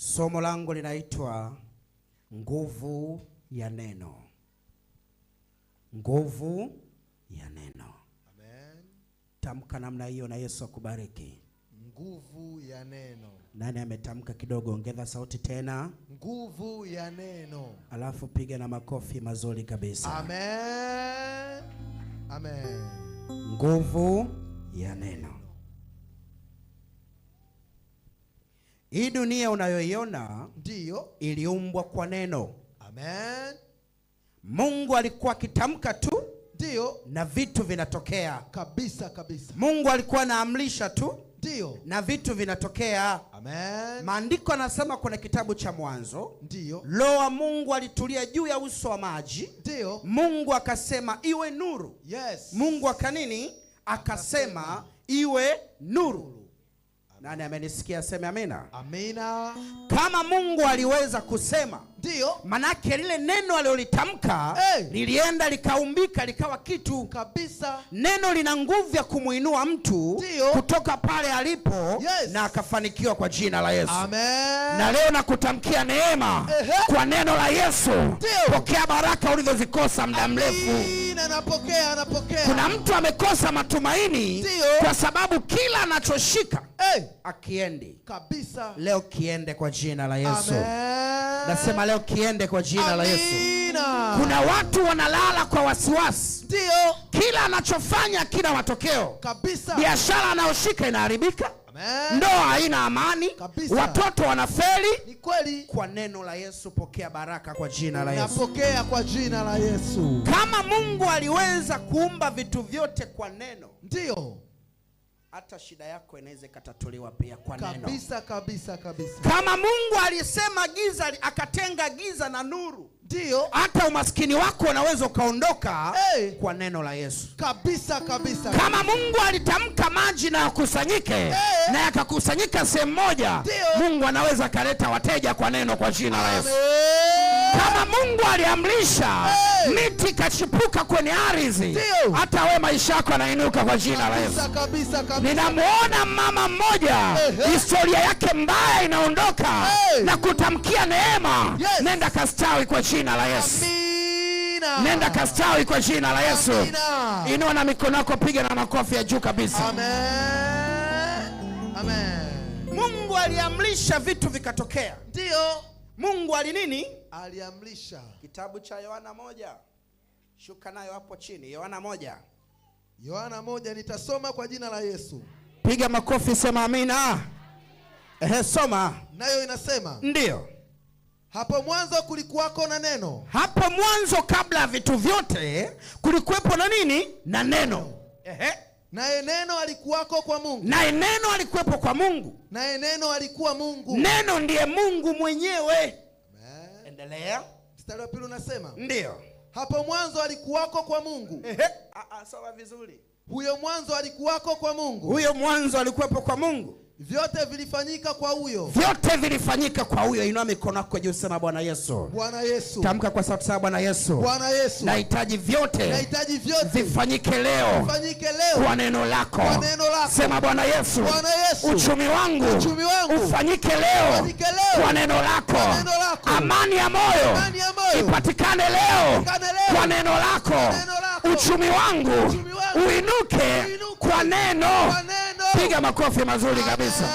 Somo langu linaitwa nguvu ya neno. Nguvu ya neno. Amen. Tamka namna hiyo na Yesu akubariki. Nguvu ya neno. Nani ametamka kidogo? Ongeza sauti tena. Nguvu ya neno. Alafu piga na makofi mazuri kabisa. Amen. Amen. Nguvu ya neno. Hii dunia unayoiona ndio iliumbwa kwa neno. Amen. Mungu alikuwa akitamka tu ndio na vitu vinatokea. Kabisa kabisa. Mungu alikuwa anaamrisha tu ndio na vitu vinatokea. Amen. Maandiko yanasema kuna kitabu cha Mwanzo, ndio Roho Mungu alitulia juu ya uso wa maji, ndio Mungu akasema iwe nuru. Yes. Mungu akanini? Akasema iwe nuru. Nani amenisikia aseme amina? Amina. Kama Mungu aliweza kusema, ndio manake lile neno alilolitamka, hey, lilienda likaumbika likawa kitu kabisa. Neno lina nguvu ya kumuinua mtu ndio kutoka pale alipo, yes, na akafanikiwa kwa jina la Yesu. Amen. Na leo nakutamkia neema kwa neno la Yesu. Pokea baraka ulizozikosa muda mrefu. Amina, napokea, napokea. Kuna mtu amekosa matumaini ndio kwa sababu kila anachoshika, hey, akiendi kabisa. Leo kiende kwa jina la Yesu. Amen. Nasema leo kiende kwa jina la Yesu. Amina. Kuna watu wanalala kwa wasiwasi. Ndio. Kila anachofanya kina matokeo. Kabisa. Biashara anayoshika inaharibika. Amen. Ndoa haina amani. Kabisa. Watoto wanafeli. Ni kweli. Kwa neno la Yesu pokea baraka kwa jina la Yesu. Napokea kwa jina la Yesu. Kama Mungu aliweza kuumba vitu vyote kwa neno, ndio hata shida yako inaweza ikatatuliwa pia kwa neno. Kabisa kabisa kabisa. Kama Mungu alisema giza, akatenga giza na nuru, ndio hata umaskini wako unaweza ukaondoka, hey, kwa neno la Yesu. Kabisa kabisa. Kama Mungu alitamka maji na yakusanyike, hey, na yakakusanyika sehemu moja, ndio Mungu anaweza akaleta wateja kwa neno kwa jina la Yesu. Amen. Kama Mungu aliamrisha, hey, miti ikachipuka kwenye ardhi, hata we maisha yako yanainuka kwa jina la Yesu. Kabisa kabisa. Ninamuona mama mmoja, hey, historia yake mbaya inaondoka, hey, na kutamkia neema. Yes. Nenda kastawi kwa jina la Yesu. Amina. Nenda kastawi kwa jina la Yesu. Amina. Inua na mikono yako, piga na makofi ya juu kabisa. Amen. Amen. Mungu aliamrisha vitu vikatokea. Ndio. Mungu ali nini? Aliamrisha. Kitabu cha Yohana 1. Shuka nayo hapo chini. Yohana 1. Yohana 1 nitasoma kwa jina la Yesu. Piga makofi, sema amina. Ehe, soma. Nayo inasema, ndio, hapo mwanzo kulikuwako na neno. Hapo mwanzo kabla vitu vyote kulikuwepo na nini? Na neno. Ehe. Naye neno alikuwako kwa Mungu. Naye neno alikuwepo kwa Mungu. Naye neno alikuwa Mungu. Neno ndiye Mungu mwenyewe. Amen. Endelea. Mstari wa pili unasema, ndio, hapo mwanzo alikuwako kwa Mungu. Ehe. Soma vizuri. Huyo mwanzo alikuwako kwa Mungu. Huyo mwanzo alikuwepo kwa Mungu. Vyote vilifanyika kwa huyo. Vyote vilifanyika kwa huyo. Inua mikono yako juu, sema Bwana Yesu. Bwana Yesu. Tamka kwa sauti sana, Bwana Yesu. Bwana Yesu. Nahitaji vyote. Nahitaji vyote. Vifanyike leo. Vifanyike leo. Kwa neno lako. Kwa neno lako. Sema Bwana Yesu. Bwana Yesu. Uchumi wangu. Uchumi wangu. Ufanyike leo. Ufanyike leo. Kwa neno lako. Kwa neno lako. Amani ya moyo. Amani ya moyo. Ipatikane leo. Ipatikane leo. Kwa neno lako. Kwa neno lako. Uchumi wangu. Uchumi wangu. Uinuke. Uinuke. Kwa neno. Kwa neno. Piga makofi mazuri kabisa.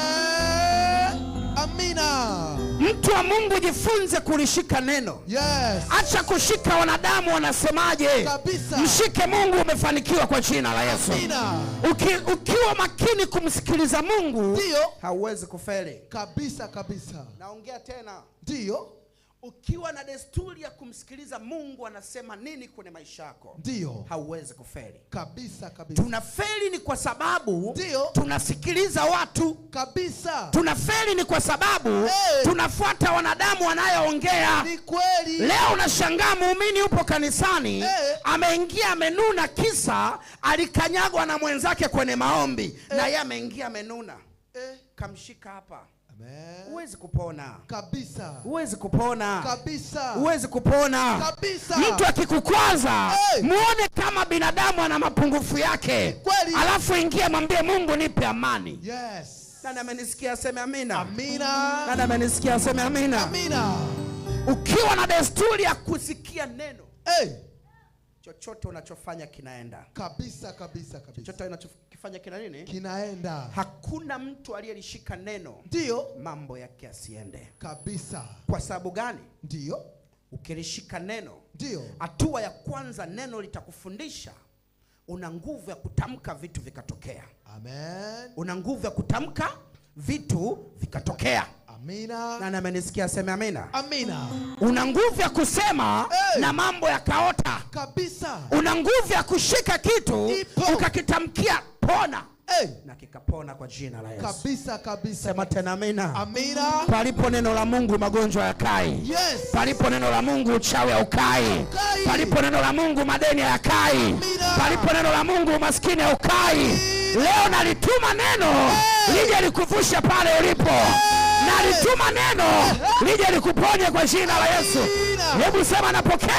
Amina. Mtu wa Mungu, jifunze kulishika neno. Yes. Acha kushika wanadamu wanasemaje. Kabisa. Mshike Mungu, umefanikiwa kwa jina la Yesu. Amina. Ukiwa makini kumsikiliza Mungu, ndio hauwezi kufeli. Kabisa kabisa. Naongea tena. Ndio. Ukiwa na desturi ya kumsikiliza Mungu anasema nini kwenye maisha yako, ndio hauwezi kufeli. Kabisa kabisa. Tunafeli ni kwa sababu ndio tunasikiliza watu. Kabisa. Tunafeli ni kwa sababu, hey, tunafuata wanadamu wanayoongea. Ni kweli. Leo unashangaa muumini yupo kanisani, hey, ameingia amenuna, kisa alikanyagwa na mwenzake kwenye maombi, hey, na yeye ameingia amenuna. Hey. Kamshika hapa. Amen. Huwezi kupona. Kabisa. Huwezi kupona. Kabisa. Huwezi kupona. Kabisa. Mtu akikukwaza, hey, muone kama binadamu ana mapungufu yake. Kweli. Alafu ingia mwambie Mungu nipe amani. Yes. Nani amenisikia aseme amina? Amina. Nani amenisikia aseme amina? Amina. Ukiwa na desturi ya kusikia neno, hey, chochote unachofanya kinaenda. Kabisa kabisa kabisa. Chochote unachokifanya kina nini? Kinaenda. Hakuna mtu aliyelishika neno ndio mambo yake yasiende. Kabisa. Kwa sababu gani? Ndio. Ukilishika neno, ndio, hatua ya kwanza neno litakufundisha. Una nguvu ya kutamka vitu vikatokea. Amen. Una nguvu ya kutamka vitu vikatokea. Amina. Nani amenisikia aseme amina? Amina. Una nguvu ya kusema, hey, na mambo yakaota. Kabisa. Una nguvu ya kushika kitu ukakitamkia pona, hey, na kikapona kwa jina la Yesu. Kabisa kabisa. Sema tena amina. Amina. Palipo neno la Mungu magonjwa hayakai. Yes. Palipo neno la Mungu uchawi haukai. Palipo neno la Mungu madeni hayakai. Palipo neno la Mungu umaskini haukai. Leo nalituma neno, hey, lije likuvushe pale ulipo. Hey. Nalituma neno, hey, lije likuponye kwa jina la Yesu. Hebu sema napokea.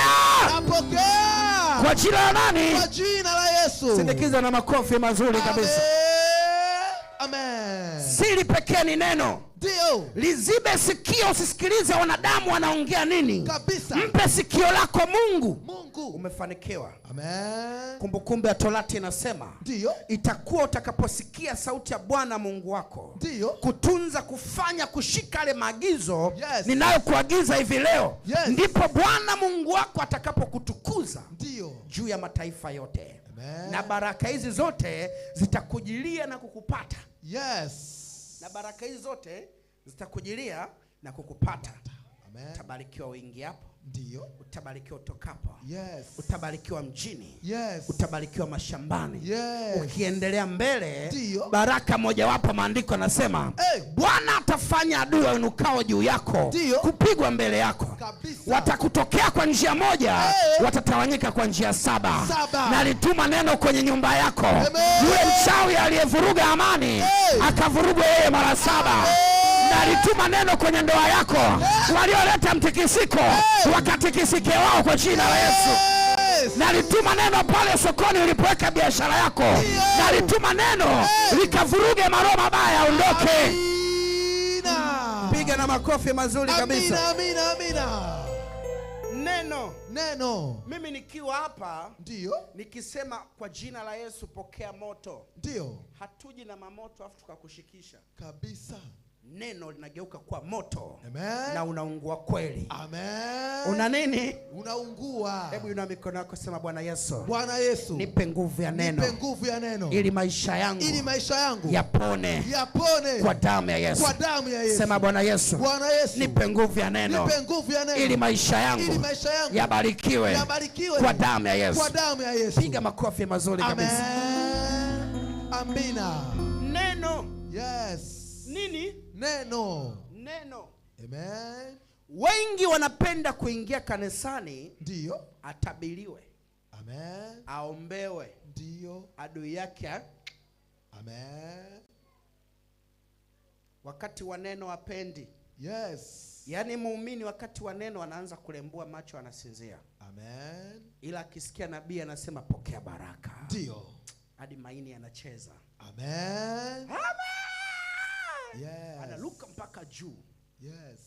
Napokea. Kwa jina la nani? Kwa jina la Yesu. Sindikiza na makofi mazuri kabisa. Amen. Siri pekee ni neno. Ndio. Lizibe sikio usisikilize wanadamu wanaongea nini. Kabisa. Mpe sikio lako Mungu. Mungu. Umefanikiwa. Amen. Kumbukumbu ya Torati inasema, ndio, itakuwa utakaposikia sauti ya Bwana Mungu wako, ndio, kutunza kufanya kushika yale maagizo, yes, ninayokuagiza hivi leo, yes, ndipo Bwana Mungu wako atakapokutukuza, ndio, juu ya mataifa yote. Amen. Na baraka hizi zote zitakujilia na kukupata. Yes. Na baraka hizi zote zitakujilia na kukupata. Amen. Utabarikiwa uingiapo. Ndio. Utabarikiwa utokapo. Yes. Utabarikiwa mjini. Yes. Utabarikiwa mashambani. Yes. Ukiendelea mbele, ndio, baraka mojawapo maandiko yanasema, hey, Bwana atafanya adui wainukao juu yako, ndio, kupigwa mbele yako. Kabisa. Watakutokea kwa njia moja, hey, watatawanyika kwa njia saba. Saba. Nalituma neno kwenye nyumba yako. Amen. Yule mchawi aliyevuruga amani, hey, akavurugwa yeye mara saba. Amen. Nalituma neno kwenye ndoa yako. Walioleta mtikisiko, hey, wakatikisike wao kwa jina la Yesu. Yes. Nalituma neno pale sokoni ulipoweka biashara yako. Nalituma neno, hey, likavuruge maroho mabaya aondoke. Amina. Piga na makofi mazuri kabisa. Amina, amina, amina. Neno. Neno. Mimi nikiwa hapa, ndio, nikisema kwa jina la Yesu pokea moto, ndio, hatuji na mamoto afu tukakushikisha. Kabisa. Neno linageuka kuwa moto. Amen. Na unaungua kweli. Amen. Una nini? Unaungua. Hebu inua mikono yako sema Bwana Yesu. Bwana Yesu. Nipe nguvu ya neno. Nipe nguvu ya neno. Ili maisha yangu. Ili maisha yangu. Yapone. Yapone. Kwa damu ya Yesu. Kwa damu ya Yesu. Sema Bwana Yesu. Bwana Yesu. Nipe nguvu ya neno. Nipe nguvu ya neno. Ili maisha yangu. Ili maisha yangu. Yabarikiwe. Yabarikiwe. Kwa damu ya Yesu. Kwa damu ya Yesu. Piga makofi mazuri kabisa. Amen. Amina. Neno. Yes. Nini? Neno. Neno. Amen. Wengi wanapenda kuingia kanisani, ndio, atabiliwe. Amen. Aombewe. Ndio. Adui yake. Amen. Wakati wa neno apendi. Yes. Yaani muumini wakati wa neno anaanza kulembua macho anasinzia. Amen. Ila akisikia nabii anasema pokea baraka. Ndio. Hadi maini anacheza. Amen. Amen. Yes. Analuka mpaka juu. Yes.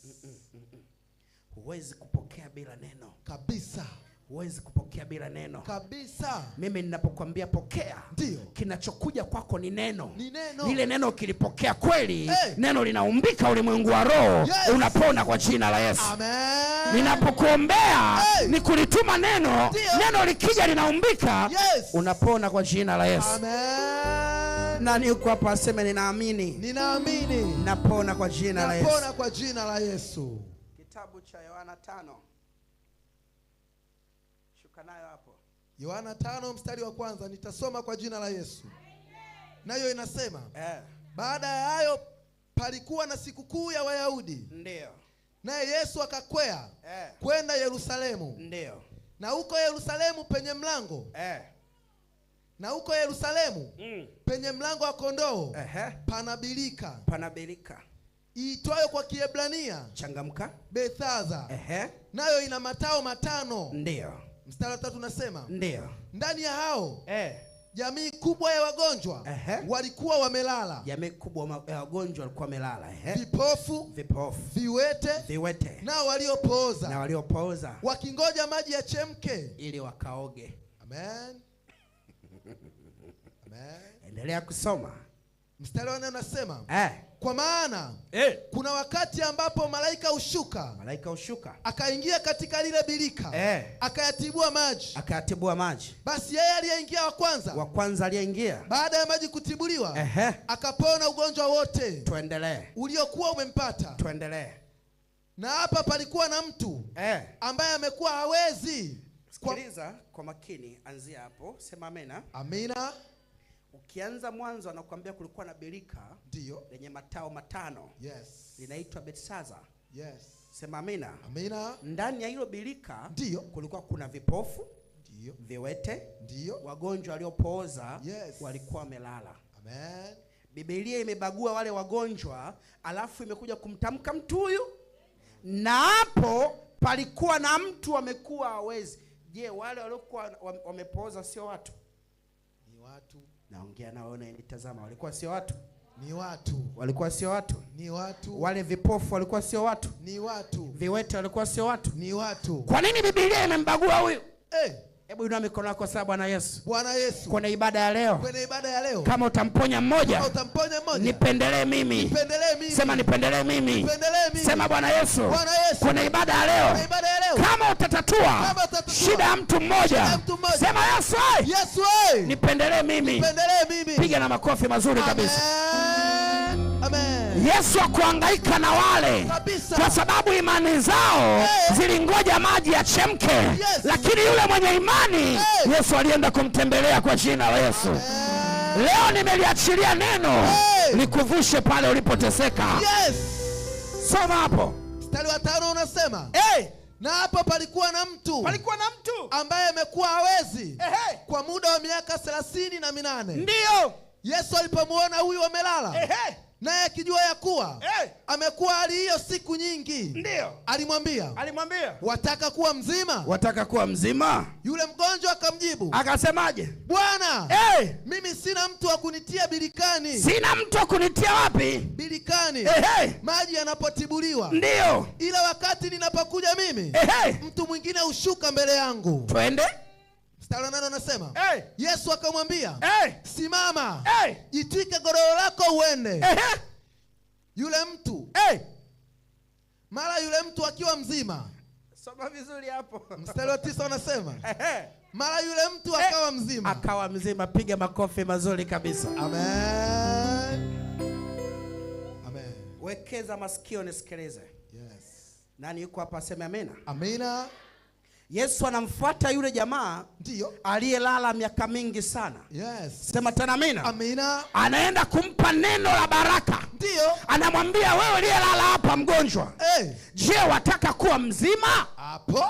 Huwezi kupokea bila neno. Kabisa. Huwezi kupokea bila neno. Kabisa. Mimi ninapokuambia pokea, ndio, kinachokuja kwako ni neno. Ni neno. Lile neno ukilipokea kweli, hey, neno linaumbika ulimwengu wa roho. Yes. Unapona kwa jina la Yesu. Amen. Ninapokuombea, hey, ni kulituma neno. Ndio. Neno likija linaumbika. Yes. Unapona kwa jina la Yesu. Amen. Nani yuko hapa aseme ninaamini? Ninaamini. Napona kwa jina la Yesu. Napona kwa jina la Yesu. Kitabu cha Yohana 5. Shuka nayo hapo. Yohana 5 mstari wa kwanza nitasoma kwa jina la Yesu. Nayo inasema, baada ya hayo palikuwa na sikukuu ya Wayahudi. Ndio. Naye Yesu akakwea kwenda Yerusalemu. Ndio. Na huko Yerusalemu penye mlango. Na huko Yerusalemu penye mlango wa kondoo panabilika. Panabilika. Iitwayo kwa Kiebrania changamka Bethaza. Nayo ina matao 5. Ndio. Mstari wa 3 unasema, ndio, ndani ya hao Jamii kubwa ya wagonjwa walikuwa wamelala. Jamii kubwa ya wagonjwa walikuwa wamelala. Vipofu, viwete, nao waliopooza, wakingoja maji yachemke ili wakaoge. Amen. Amen. Endelea kusoma. Mstari wa 4 unasema, kwa maana kuna wakati ambapo malaika hushuka, akaingia katika lile birika, akayatibua maji. Basi yeye aliyeingia wa kwanza, baada ya maji kutibuliwa, akapona ugonjwa wote. Tuendelee. Uliokuwa umempata. Tuendelee. Na hapa palikuwa na mtu ambaye amekuwa hawezi. Sikiliza kwa makini, anzia hapo, sema amina. Amina. Ukianza mwanzo anakuambia kulikuwa na birika lenye matao 5. Yes. Linaitwa Betsaza. Yes. Sema amina. Amina. Ndani ya hilo birika kulikuwa kuna vipofu, viwete, wagonjwa waliopooza, walikuwa wamelala. Amen. Biblia imebagua wale wagonjwa, alafu imekuja kumtamka mtu huyu. Na hapo palikuwa na mtu amekuwa hawezi. Je, wale waliokuwa wamepooza sio watu? Ni watu. Naongea na wewe unanitazama, walikuwa sio watu? Ni watu. Walikuwa sio watu? Ni watu. Wale vipofu walikuwa sio watu? Ni watu. Viwete walikuwa sio watu? Ni watu. Kwa nini Biblia imembagua huyu? Hebu inua mikono yako sasa. Bwana Yesu. Bwana Yesu. Kwenye ibada ya leo. Kwenye ibada ya leo. Kama utamponya mmoja. Kama utamponya mmoja. Nipendelee mimi. Nipendelee mimi. Sema nipendelee mimi. Nipendelee mimi. Sema Bwana Yesu. Bwana Yesu. Kwenye ibada ya leo. Kwenye ibada ya leo. Kama utatatua shida ya mtu mmoja. Sema Yesu. Yesu. Nipendelee mimi. Nipendelee mimi. Piga na makofi mazuri kabisa. Amen. Yesu hakuhangaika na wale kabisa, kwa sababu imani zao zilingoja maji yachemke. Lakini yule mwenye imani Yesu alienda kumtembelea kwa jina la Yesu. Leo nimeliachilia neno likuvushe pale ulipoteseka. Yes. Soma hapo. Mstari wa 5 unasema, na hapo palikuwa na mtu. Palikuwa na mtu ambaye amekuwa hawezi kwa muda wa miaka 38. Ndio. Yesu alipomuona huyu amelala, naye akijua ya kuwa amekuwa hali hiyo siku nyingi, ndio alimwambia, wataka kuwa mzima? Wataka kuwa mzima? Yule mgonjwa akamjibu akasemaje? Bwana, mimi sina mtu wa kunitia birikani. Sina mtu wa kunitia wapi? Birikani. Maji yanapotibuliwa. Ndio. Ila wakati ninapokuja mimi, mtu mwingine hushuka mbele yangu. Twende. Mstari wa 8 anasema, Yesu akamwambia, simama, jitwike godoro lako uende. Yule mtu mara yule mtu akiwa mzima. Soma vizuri hapo. Mstari wa 9 anasema, mara yule mtu akawa mzima. Akawa mzima. Piga makofi mazuri kabisa. Amen. Amen. Wekeza masikio nisikilize. Yes. Nani yuko hapa aseme amina? Amina. Yesu anamfuata yule jamaa aliyelala miaka mingi sana. Yes. Sema tena amina. Amina. Anaenda kumpa neno la baraka. Ndio. Anamwambia wewe uliyelala hapa mgonjwa. Je, wataka kuwa mzima? Hapo.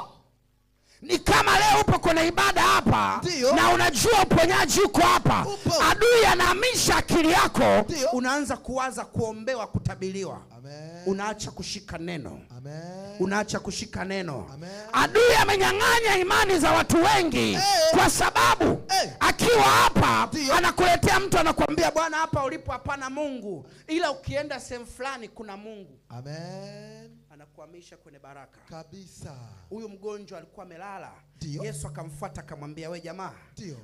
Ni kama leo upo kwenye ibada hapa na unajua uponyaji uko hapa. Adui anahamisha akili yako. Ndiyo. Unaanza kuwaza kuombewa, kutabiriwa. Amen. Unaacha kushika neno. Amen. Unaacha kushika neno. Amen. Adui amenyang'anya imani za watu wengi kwa sababu akiwa hapa anakuletea mtu anakuambia bwana hapa ulipo hapana Mungu, ila ukienda sehemu fulani kuna Mungu. Amen. Anakuhamisha kwenye baraka kabisa. Huyu mgonjwa alikuwa amelala. Yesu akamfuata akamwambia, we jamaa,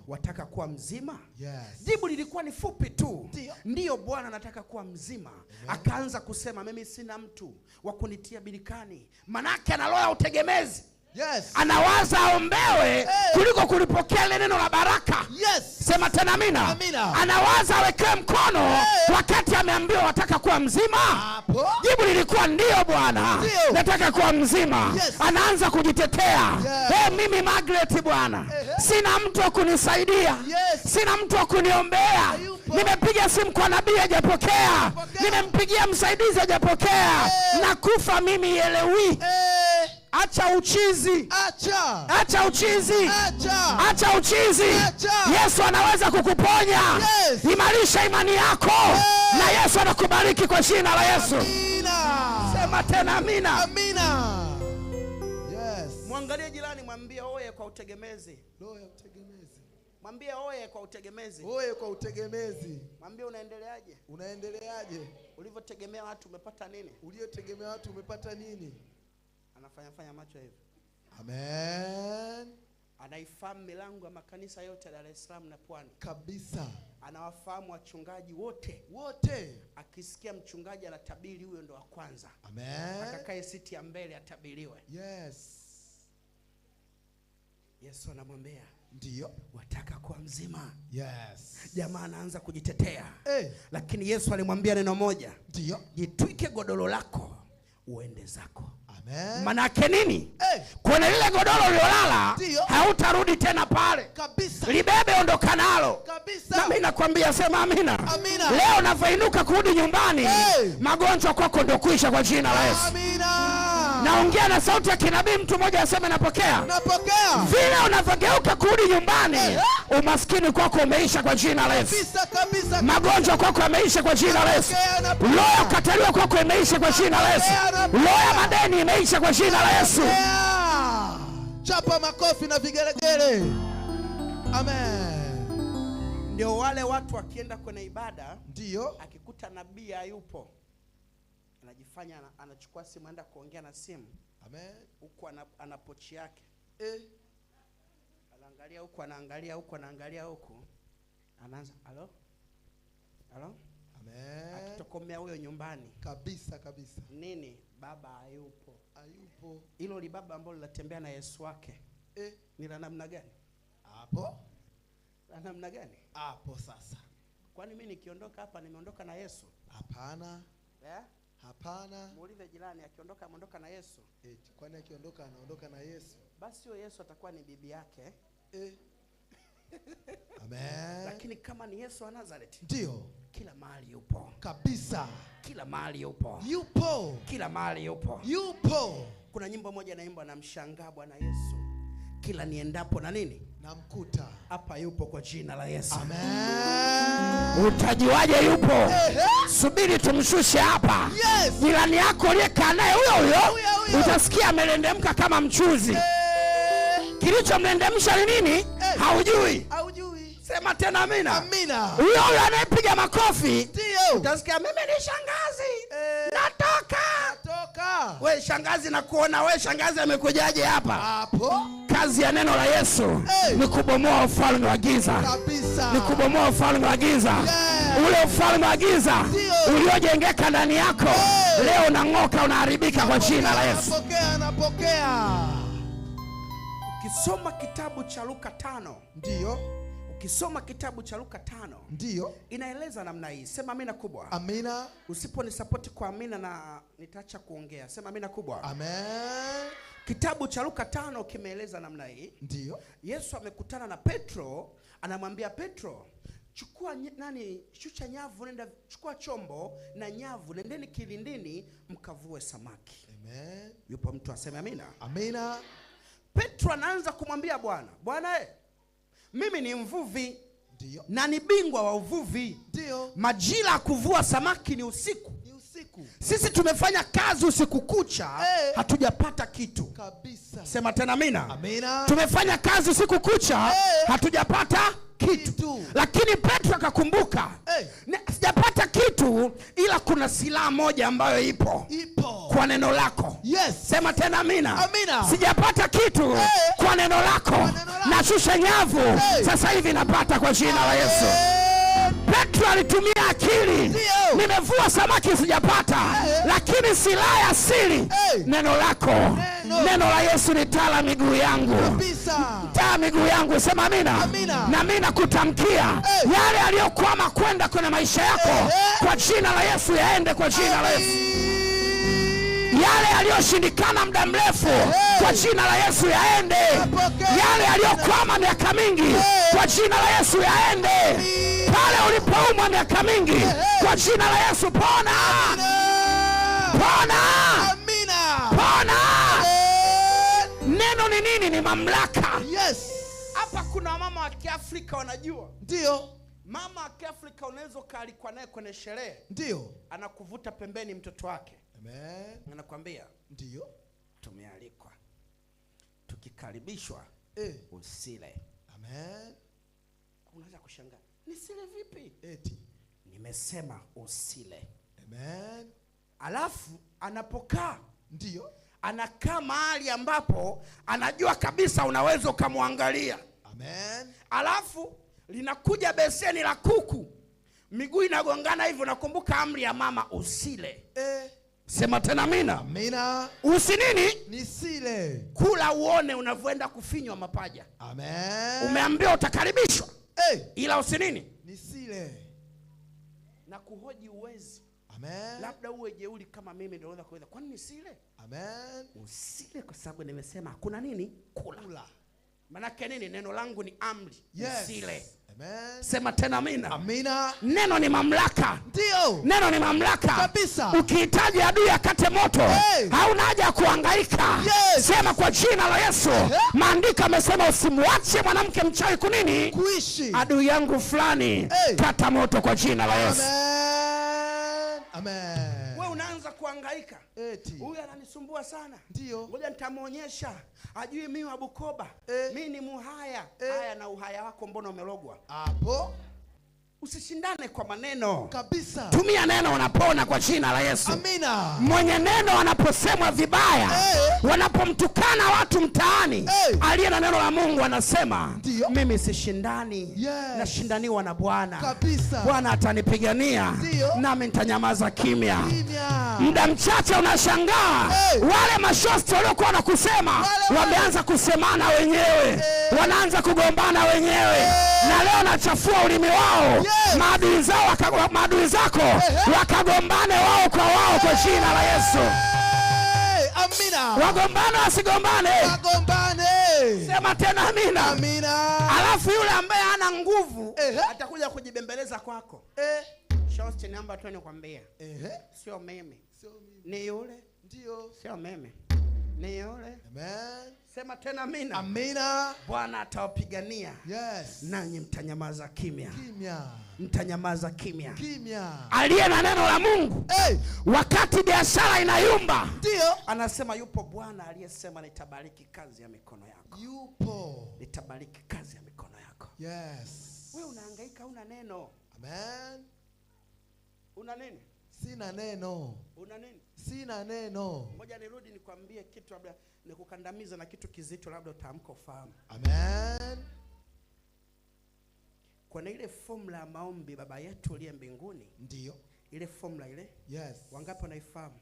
wataka kuwa mzima? Yes. Jibu lilikuwa ni fupi tu. Ndiyo Bwana, nataka kuwa mzima. Akaanza kusema mimi sina mtu wa kunitia birikani. Manake ana roho ya utegemezi. Yes. Anawaza aombewe kuliko kulipokea ile neno la baraka. Yes. Sema tena amina. Amina. Anawaza awekewe mkono wakati ameambiwa wataka kuwa mzima. Hapo. Jibu lilikuwa ndio Bwana, nataka kuwa mzima. Yes. Anaanza kujitetea. Yes. Mimi Margaret Bwana, sina mtu wa kunisaidia. Yes. Sina mtu wa kuniombea. Nimepiga simu kwa nabii hajapokea. Nimempigia msaidizi hajapokea. Nakufa mimi elewi. Acha uchizi. Acha. Acha uchizi. Acha. Acha uchizi. Acha. Yesu anaweza kukuponya. Yes. Imarisha imani yako. Yes. Na Yesu anakubariki kwa jina la Yesu. Amina. Sema tena amina. Amina. Yes. Mwangalie jirani mwambie oye kwa utegemezi. Roho ya utegemezi. Mwambie oye kwa utegemezi. Oye kwa utegemezi. Mwambie unaendeleaje? Unaendeleaje? Ulivyotegemea watu umepata nini? Uliotegemea watu umepata nini? Anafanya fanya macho hivi. Amen. Anaifahamu milango ya makanisa yote Dar es Salaam na Pwani. Kabisa. Anawafahamu wachungaji wote. Wote. Akisikia mchungaji anatabiri, huyo ndo wa kwanza. Amen. Akakae siti ya mbele atabiriwe. Yes. Yesu anamwambia, ndio, wataka kuwa mzima? Yes. Jamaa anaanza kujitetea. Hey. Lakini Yesu alimwambia neno moja. Ndio. Jitwike godoro lako uende zako. Amen. Manake nini? Hey. Kwenye lile godoro uliolala hautarudi tena pale. Kabisa. Libebe, ondoka nalo. Kabisa. Na mimi nakwambia, sema amina. Amina. Leo unavyoinuka kurudi nyumbani, hey, magonjwa kwako ndio kuisha kwa jina la Yesu. Amina. Naongea na sauti ya kinabii, mtu mmoja aseme napokea. Napokea. Vile unavyogeuka kurudi nyumbani, hey, umaskini kwako umeisha kwa jina la Yesu. Kabisa, kabisa. Magonjwa kwako yameisha kwa jina la Yesu. Roho ya kukataliwa kwako imeisha kwa jina la Yesu. Roho ya madeni imeisha kwa jina la Yesu. Chapa makofi na vigelegele. Amen. Ndio wale watu wakienda kwenye ibada, ndio, akikuta nabii hayupo, anajifanya anachukua simu aenda kuongea na simu. Amen. Huko ana pochi yake. Anaangalia huko, anaangalia huko, anaangalia huko. Anaanza, halo? Halo? Amen. Akitokomea huyo nyumbani. Kabisa kabisa. Nini? Baba hayupo. Hayupo. Hilo li baba ambalo linatembea na Yesu wake. Ni la namna gani? Hapo. La namna gani? Hapo sasa. Kwani mimi nikiondoka hapa nimeondoka na Yesu? Hapana. Hapana. Muulize jirani, akiondoka ameondoka na Yesu? Kwani akiondoka anaondoka na Yesu? Basi huyo Yesu atakuwa ni bibi yake. Amen. Lakini kama ni Yesu wa Nazareth, ndio, kila mahali yupo. Kabisa. Kila mahali yupo. Yupo. Kila mahali yupo. Yupo. Kuna nyimbo moja naimbwa, namshangaa Bwana Yesu kila niendapo na nini? Namkuta. Hapa yupo kwa jina la Yesu. Amen. Utajuaje yupo? Subiri tumshushe hapa. Yes. Jirani yako uliyekaa naye huyo huyo, utasikia amelendemka kama mchuzi. Kilichomlendemsha ni nini? Haujui. Haujui. Sema tena amina. Amina. Huyo huyo anayepiga makofi, ndio, utasikia mimi ni shangazi. Natoka. Natoka. We shangazi, nakuona we shangazi, amekujaje hapa? Hapo. Kazi ya neno la Yesu ni kubomoa ufalme wa giza. Kabisa. Ni kubomoa ufalme wa giza. Yeah. Ule ufalme wa giza uliojengeka ndani yako, leo unang'oka, unaharibika kwa jina la Yesu. Napokea, napokea. Ukisoma kitabu cha Luka 5, ndio, ukisoma kitabu cha Luka 5, ndio, inaeleza namna hii. Sema amina kubwa. Amina. Usiponisapoti kwa amina na nitaacha kuongea. Sema amina kubwa. Amen. Kitabu cha Luka 5 kimeeleza namna hii. Ndio. Yesu amekutana na Petro, anamwambia Petro, chukua shusha nyavu, nenda chukua chombo na nyavu, nendeni kilindini mkavue samaki. Amen. Yupo mtu aseme amina? Amina. Petro anaanza kumwambia Bwana, Bwana mimi ni mvuvi. Ndio. Na ni bingwa wa uvuvi. Ndio. Majira ya kuvua samaki ni usiku. Ni usiku. Sisi tumefanya kazi usiku kucha, hatujapata kitu. Kabisa. Sema tena amina. Amina. Tumefanya kazi usiku kucha, hatujapata kitu. Lakini Petro akakumbuka, sijapata kitu, ila kuna silaha moja ambayo ipo. Ipo. Kwa neno lako. Yes. Sema tena amina. Amina. Sijapata kitu, kwa neno lako. Kwa neno lako. Nashusha nyavu. Sasa hivi napata kwa jina la Yesu. Petro alitumia akili. Nimevua samaki sijapata, lakini silaha ya siri, neno lako. Neno la Yesu ni taa la miguu yangu. Kabisa. Taa miguu yangu. Sema amina. Amina. Na mimi nakutamkia yale yaliyokwama kwenda kwenye maisha yako, kwa jina la Yesu yaende kwa jina la Yesu. Yale yaliyoshindikana muda mrefu, kwa jina la Yesu yaende. Yale yaliyokwama miaka mingi, kwa jina la Yesu yaende. Pale ulipoumwa miaka mingi, kwa jina la Yesu pona. Pona. Amina. Pona. Neno ni nini? Ni mamlaka. Yes. Hapa kuna mama wa Kiafrika wanajua. Ndio. Mama wa Kiafrika unaweza ukaalikwa naye kwenye sherehe. Ndio. Anakuvuta pembeni mtoto wake. Amen. Anakuambia, Ndio. Tumealikwa. Tukikaribishwa, usile. Amen. Unaweza kushangaa, nisile vipi? Eti. Nimesema usile. Amen. Alafu anapokaa, ndio anakaa mahali ambapo anajua kabisa unaweza ukamwangalia. Amen. Alafu linakuja beseni la kuku, miguu inagongana hivyo, nakumbuka amri ya mama, usile. Sema tena amina. Amina. Usi nini? Nisile. Kula uone unavyoenda kufinywa mapaja. Amen. Umeambiwa utakaribishwa. Hey. Ila usi nini? Nisile. Na kuhoji uwezi. Amen. Labda uwe jeuri kama mimi ndio unaweza kuweza. Kwani nisile? Amen. Usile kwa sababu nimesema hakuna nini? Kula. Kula. Manake nini? Neno langu ni amri. Yes. Usile. Amen. Sema tena amina. Amina. Neno ni mamlaka. Ndio. Neno ni mamlaka. Kabisa. Ukihitaji adui akate moto, hey, hauna haja ya kuhangaika. Yes. Sema kwa jina la Yesu. Hey. Maandiko yamesema usimwache mwanamke mchawi kunini? Kuishi. Adui yangu fulani, hey, kata moto kwa jina la Yesu. Amen. Amen. Wewe unaanza kuhangaika. Eti. Huyu ananisumbua sana. Ndio. Ngoja nitamuonyesha. Ajui mimi wa Bukoba. Mimi ni Muhaya. Haya, na uhaya wako mbona umelogwa? Hapo. Usishindane kwa maneno. Kabisa. Tumia neno, unapona kwa jina la Yesu. Amina. Mwenye neno anaposemwa vibaya, hey, wanapomtukana watu mtaani, hey, aliye na neno la Mungu anasema, ndio, mimi sishindani. Yes. Nashindaniwa na Bwana. Kabisa. Bwana atanipigania, nami nitanyamaza kimya. Muda mchache unashangaa, hey, wale mashosti waliokuwa wanakusema wameanza kusemana wenyewe. Hey. Wanaanza kugombana wenyewe. Hey. Na leo nachafua ulimi wao. Yes. Maadui zao, maadui zako wakagombane wao kwa wao kwa jina la Yesu. Hey, amina. Wagombane wasigombane? Wagombane. Sema tena amina. Amina. Alafu yule ambaye hana nguvu atakuja kujibembeleza kwako. Shosti namba tu nikwambie. Sio mimi. Sio mimi. Ni yule. Ndio. Sio mimi. Ni yule. Amen. Sema tena amina. Amina. Bwana atawapigania. Yes. Nanyi mtanyamaza kimya. Kimya. Mtanyamaza kimya. Kimya. Aliye na neno la Mungu, hey, wakati biashara inayumba, ndio, anasema yupo Bwana aliyesema nitabariki kazi ya mikono yako. Yupo. Nitabariki kazi ya mikono yako. Yes. Wewe unahangaika una neno. Amen. Una nini? Sina neno. Una nini? Sina neno. Ngoja nirudi nikwambie kitu, labda nikukandamiza na kitu kizito, labda utaamka ufahamu. Amen. Kuna ile formula ya maombi Baba yetu uliye mbinguni. Ndio. Ile formula ile. Yes. Wangapi wanaifahamu?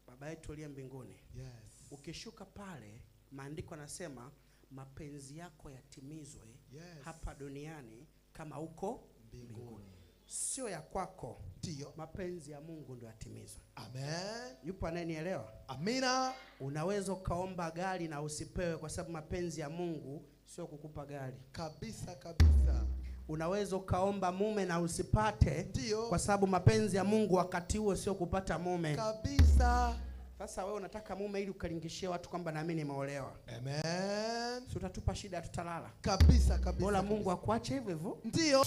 Baba yetu uliye mbinguni. Yes. Ukishuka pale maandiko yanasema mapenzi yako yatimizwe, yes, hapa duniani kama uko mbinguni. Sio ya kwako. Ndio. Mapenzi ya Mungu ndio yatimizwe. Amen. Yupo anayenielewa? Amina. Unaweza ukaomba gari na usipewe kwa sababu mapenzi ya Mungu sio kukupa gari. Kabisa kabisa. Unaweza ukaomba mume na usipate. Ndio. Kwa sababu mapenzi ya Mungu wakati huo sio kupata mume. Kabisa. Sasa wewe unataka mume ili ukalingishie watu kwamba na mimi nimeolewa. Amen. Si utatupa shida, tutalala. Kabisa kabisa. Bora Mungu akuache hivyo hivyo. Ndio.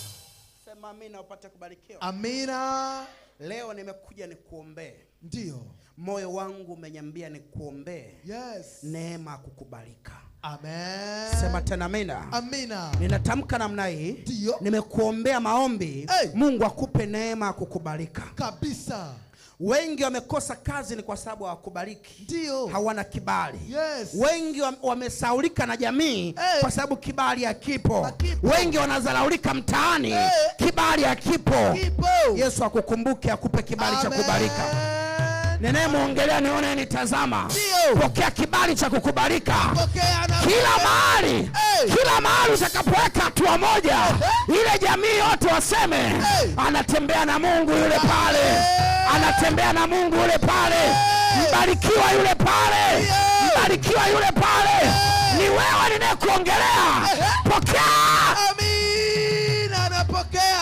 Sema amina upate kubarikiwa. Amina. Leo nimekuja nikuombee. Ndio. Moyo wangu umenyambia nikuombee. Yes. Neema kukubalika. Amen. Sema tena amina. Amina. Ninatamka namna hii. Ndio. Nimekuombea maombi. Hey. Mungu akupe neema kukubalika. Kabisa. Wengi wamekosa kazi ni kwa sababu hawakubaliki. Ndio. Hawana kibali. Yes. Wengi wamesaulika na jamii, hey, kwa sababu kibali hakipo. Hakipo. Wengi wanadharaulika mtaani, hey, kibali hakipo. Kipo. Yesu akukumbuke akupe kibali cha Amen. kubalika. Ninayemuongelea nione nitazama. Ndio. Pokea kibali cha kukubalika. Pokea na Kila mahali, hey, kila mahali utakapoweka hatua moja, hey, ile jamii yote waseme, hey, anatembea na Mungu yule pale. Hey. Anatembea na Mungu yule pale. Hey. Mbarikiwa yule pale. Hey. Mbarikiwa yule pale. Hey. Ni wewe ninayekuongelea. Hey. Pokea. Amina, napokea.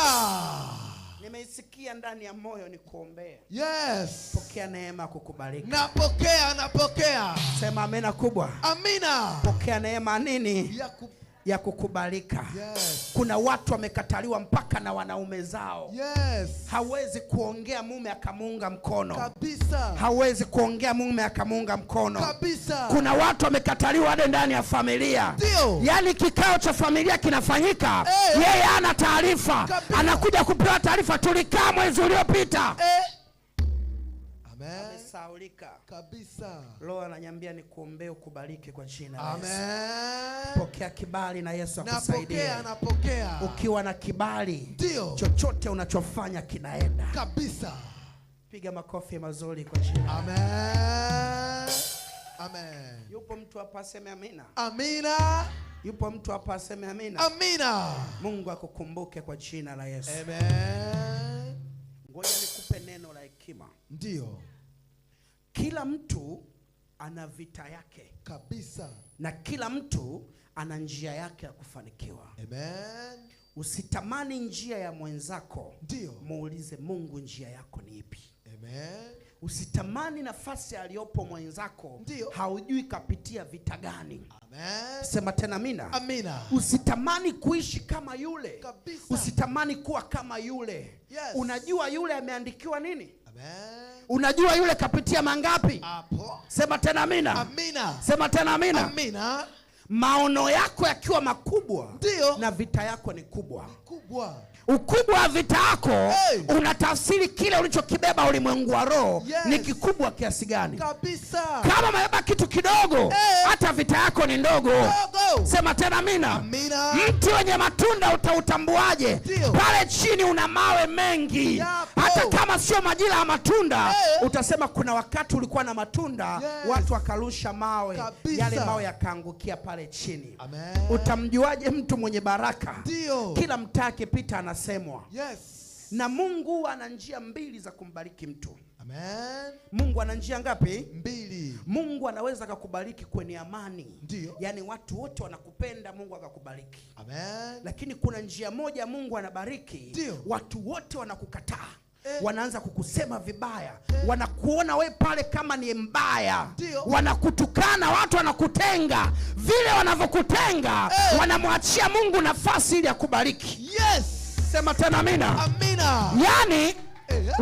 Nimeisikia ndani ya moyo nikuombee. Yes. Pokea neema kukubalika. Napokea, napokea. Sema amina kubwa. Amina. Pokea neema nini? ya kukubalika. Yes. Kuna watu wamekataliwa mpaka na wanaume zao. Yes. Hawezi kuongea mume akamuunga mkono. Kabisa. Hawezi kuongea mume akamuunga mkono. Kabisa. Kuna watu wamekataliwa hadi ndani ya familia. Ndio. Yaani kikao cha familia kinafanyika, Hey. yeye hana taarifa. Kabisa. Anakuja kupewa taarifa, tulikaa mwezi uliopita. Amen. Amesahaulika. Kabisa. Roho ananiambia nikuombee ukubalike kwa jina la Yesu. Amen. Pokea kibali na Yesu akusaidie. Napokea, napokea. Ukiwa na kibali, Ndio. chochote unachofanya kinaenda. Kabisa. Piga makofi mazuri kwa jina. Amen. Amen. Yupo mtu hapa aseme amina? Amina. Yupo mtu hapa aseme amina? Amina. Mungu akukumbuke kwa jina la Yesu. Amen. Ngoja nikupe neno la hekima. Ndio. Kila mtu ana vita yake. Kabisa. Na kila mtu ana njia yake ya kufanikiwa. Amen. Usitamani njia ya mwenzako. Ndio. Muulize Mungu njia yako ni ipi. Amen. Usitamani nafasi aliyopo mwenzako. Ndio. Haujui kapitia vita gani. Amen. Sema tena amina. Amina. Usitamani kuishi kama yule. Kabisa. Usitamani kuwa kama yule. Yes. Unajua yule ameandikiwa nini? Amen. Unajua yule kapitia mangapi? Hapo. Sema tena amina. Amina. Sema tena amina. Amina. Maono yako yakiwa makubwa, Ndio. na vita yako ni kubwa. Kubwa. Ukubwa wa vita yako, Hey. unatafsiri kile ulichokibeba ulimwengu wa roho Yes. ni kikubwa kiasi gani. Kabisa. Kama umebeba kitu kidogo, Hey. hata vita yako ni ndogo. Ndogo. Sema tena amina. Amina. Mti wenye matunda utautambuaje? Ndio. Pale chini una mawe mengi. Yapo. Hata kama sio majira ya matunda, Hey. utasema kuna wakati ulikuwa na matunda, Yes. watu wakarusha mawe, Kabisa. yale mawe yakaangukia pale chini. Amen. Utamjuaje mtu mwenye baraka? Ndio. Kila mtaa akipita anasemwa. Yes. Na Mungu ana njia mbili za kumbariki mtu. Amen. Mungu ana njia ngapi? Mbili. Mungu anaweza akakubariki kwenye amani. Ndio. Yaani watu wote wanakupenda, Mungu akakubariki. Amen. Lakini kuna njia moja Mungu anabariki, Ndio. watu wote wanakukataa. Wanaanza kukusema vibaya. Wanakuona we pale kama ni mbaya. Ndio. Wanakutukana, watu wanakutenga. Vile wanavyokutenga, wanamwachia Mungu nafasi ili akubariki. Yes. Sema tena amina. Amina. Yaani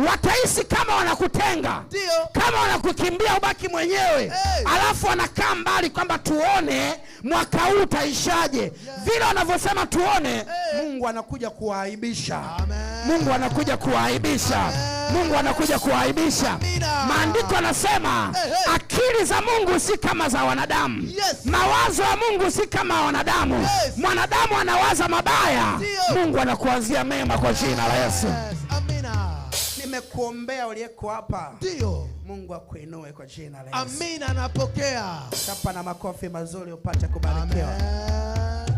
watahisi kama wanakutenga. Ndio. Kama wanakukimbia ubaki mwenyewe. Alafu wanakaa mbali kwamba tuone mwaka huu utaishaje. Vile wanavyosema tuone, Mungu anakuja kuwaaibisha. Amen. Mungu anakuja kuwaaibisha. Amen. Mungu anakuja kuwaaibisha. Amina. Maandiko yanasema Hey, hey. akili za Mungu si kama za wanadamu. Yes. Mawazo ya Mungu si kama wanadamu. Yes. Mwanadamu anawaza mabaya, Ndio. Mungu anakuwazia mema kwa jina la Yesu. Yes. Amina. Nimekuombea uliyeko hapa. Ndio. Mungu akuinue kwa jina la Yesu. Amina, napokea. Chapa na makofi mazuri upate kubarikiwa. Amen.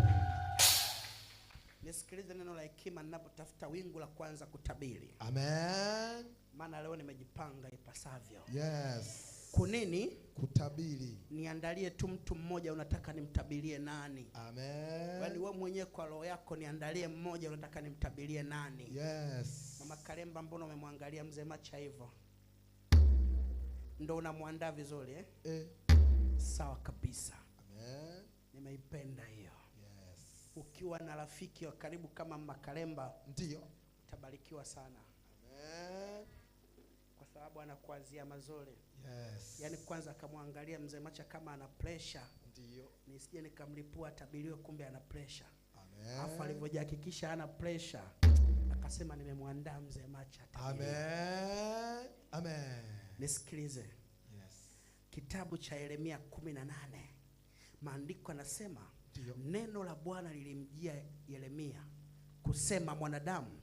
Nisikilize neno la hekima ninapotafuta wingu la kwanza kutabiri. Amen. Maana leo nimejipanga ipasavyo. Yes. Kunini? Kutabiri. Niandalie tu mtu mmoja unataka nimtabirie nani? Amen. Yaani wewe mwenyewe kwa roho yako niandalie mmoja unataka nimtabirie nani? Yes. Mama Kalemba, mbona umemwangalia mzee Macha hivyo? Ndo unamwandaa vizuri? Sawa kabisa. Amen. Nimeipenda hiyo. Yes. Ukiwa na rafiki wa karibu kama Mama Kalemba, Ndio. utabarikiwa sana. Amen. Kwa sababu anakuazia mazuri. Yes. Yaani kwanza akamwangalia mzee Macha kama ana pressure. Ndio. Nisije nikamlipua atabiriwe kumbe ana pressure. Amen. Alafu alivyojihakikisha ana pressure, akasema nimemwandaa mzee Macha atabiriwe. Amen. Amen. Nisikilize. Yes. Kitabu cha Yeremia 18. Maandiko yanasema Ndio. neno la Bwana lilimjia Yeremia kusema, mwanadamu,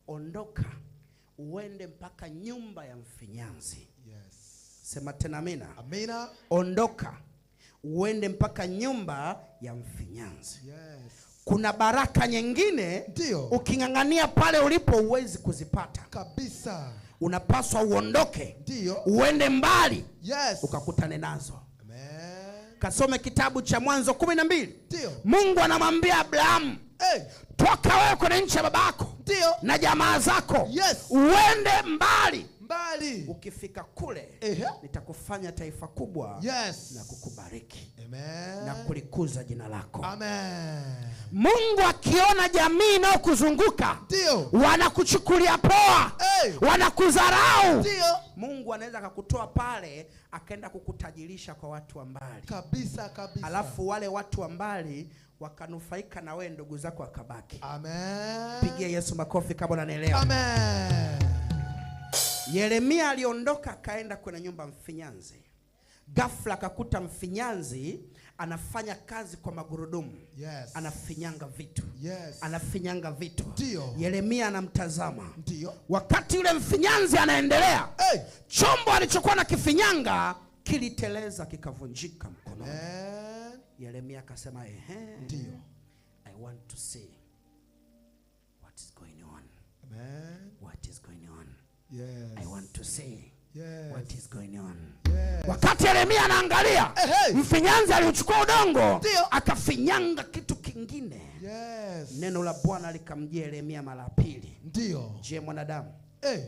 ondoka uende mpaka nyumba ya mfinyanzi. Yes. Sema tena amina. Amina. Ondoka uende mpaka nyumba ya mfinyanzi. Yes. Kuna baraka nyingine Ndio. uking'ang'ania pale ulipo huwezi kuzipata. Kabisa. Unapaswa uondoke. Ndio. Uende mbali. Yes. Ukakutane nazo. Amen. Kasome kitabu cha Mwanzo 12. Ndio. Mungu anamwambia Abrahamu, Hey. toka wewe kwenye nchi ya babako Ndio. na jamaa zako. Yes. Uende mbali. Mbali. Ukifika kule nitakufanya taifa kubwa na kukubariki. Amen. Na kulikuza jina lako. Amen. Mungu akiona jamii inayokuzunguka wanakuchukulia poa, wanakudharau, Mungu anaweza akakutoa pale akaenda kukutajirisha kwa watu wa mbali. Kabisa kabisa. Alafu wale watu wa mbali wakanufaika na wewe, ndugu zako wakabaki. Amen. Pigia Yesu makofi kama unanielewa. Amen. Yeremia aliondoka akaenda kwenye nyumba mfinyanzi. Ghafla akakuta mfinyanzi anafanya kazi kwa magurudumu. Yes. Anafinyanga vitu. Yes. Anafinyanga vitu. Ndio. Yeremia anamtazama. Ndio. Wakati yule mfinyanzi anaendelea, hey, chombo alichokuwa na kifinyanga kiliteleza kikavunjika mkononi. Amen. Yeremia akasema, ehe. Ndio. I want to see what is going on. Amen. What is going on? Yes. I want to see. Yes. What is going on? Yes. Wakati Yeremia anaangalia, hey, mfinyanzi alichukua udongo Ndio. akafinyanga kitu kingine. Yes. Neno la Bwana likamjia Yeremia mara pili. Ndio. Je, mwanadamu? Hey.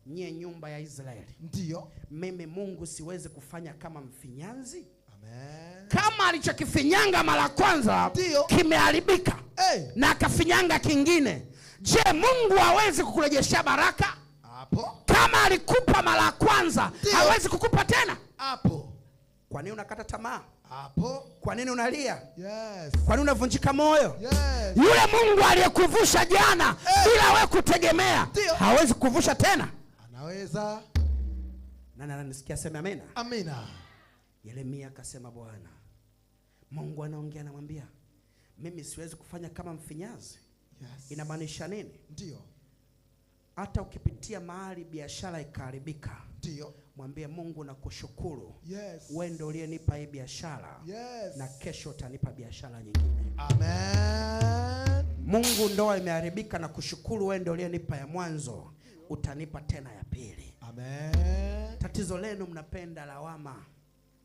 Nyie nyumba ya Israeli. Ndio. Mimi Mungu siwezi kufanya kama mfinyanzi? Amen. Kama alichokifinyanga mara kwanza kimeharibika, hey, na akafinyanga kingine. Je, Mungu hawezi kukurejeshea baraka? Hapo. Kama alikupa mara kwanza, hawezi kukupa tena? Hapo. Kwa nini unakata tamaa? Hapo. Kwa nini unalia? Yes. Kwa nini unavunjika moyo? Yes. Yule Mungu aliyekuvusha jana, hey, bila wewe kutegemea, hawezi kukuvusha tena? Anaweza. Nani ananisikia sema amina? Amina. Yeremia akasema, Bwana Mungu anaongea, anamwambia mimi siwezi kufanya kama mfinyanzi. Yes. Inamaanisha nini? Ndio. Hata ukipitia mahali biashara ikaharibika, ndio, mwambie Mungu nakushukuru. Yes. Wewe ndio uliyenipa hii biashara. Yes. Na kesho utanipa biashara nyingine. Amen. Mungu, ndoa imeharibika na kushukuru, wewe ndio uliyenipa ya mwanzo, utanipa tena ya pili. Amen. Tatizo lenu mnapenda lawama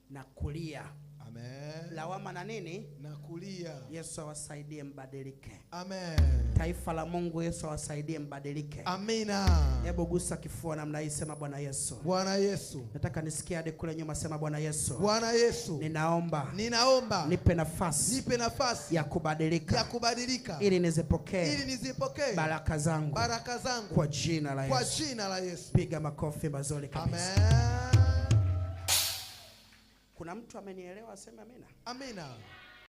na kulia. Amen. Lawama na nini? Na kulia. Yesu awasaidie mbadilike. Amen. Taifa la Mungu, Yesu awasaidie mbadilike. Amina. Hebu gusa kifua namna hii, sema Bwana Yesu. Bwana Yesu. Nataka nisikie hadi kule nyuma, sema Bwana Yesu. Bwana Yesu. Ninaomba. Ninaomba. Nipe nafasi. Nipe nafasi ya kubadilika. Ya kubadilika. Ili nizipokee. Ili nizipokee. Baraka zangu. Baraka zangu. Kwa jina la Yesu. Kwa jina la Yesu. Piga makofi mazuri kabisa. Amen. Kuna mtu amenielewa aseme amina? Amina.